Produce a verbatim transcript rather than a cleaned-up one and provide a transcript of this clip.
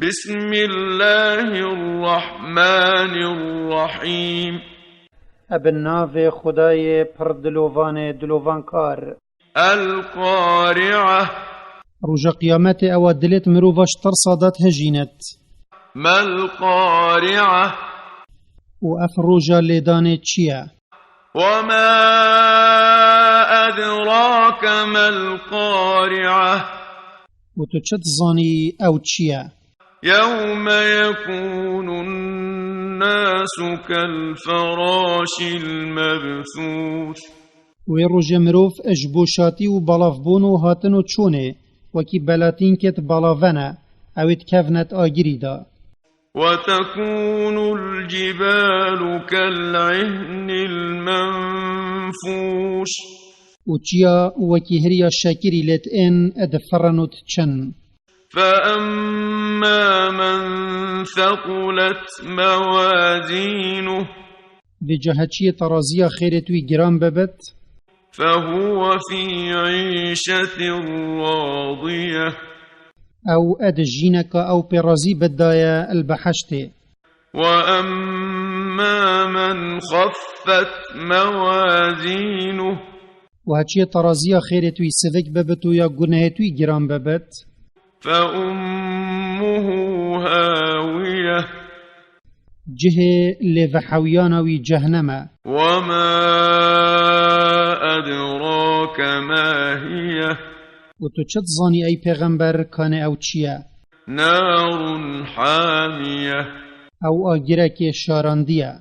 بسم الله الرحمن الرحيم. Ebe navê Xwedayê pir dilovanê dilovankar. القارعة. Roja qiyametê ewa dilêt mirova ji tirsa de dihejînet. ما القارعة. Û ev roja lêdanê çi ye? وما أدراك ما القارعة. Û tu çi dizanî ew çi ye? يوم يكون الناس كالفراش المبثوث. Wê rojê mirov ji bo şatî û belavbûn û hatin û çûnê wekî belatînkêt balave ne, ew ê dikevnet agirî de. وتكون الجبال كالعهن المنفوش. Û çiya wekî hiriya şekirî lê diên difirin û diçin. فأما من ثقلت موازينه. Vêca heçiyê teraziya xêrê wî giran bibit. فهو في عيشة راضية. Ew ê di jîneka ew pê razî bit de ye li behiştê. وأما من خفت موازينه. Û heçiyê teraziya xêrê wî sivik bibit û ya gunehê wî giran bibit. فأمه هاوية. Cihê lêvehewiyana wî cehnem e. وما أدراك ما هي. Û tu çi dizanî ey pêxember, kanê ew çi ye? نار حامية. Ew agirekê şarandî ye.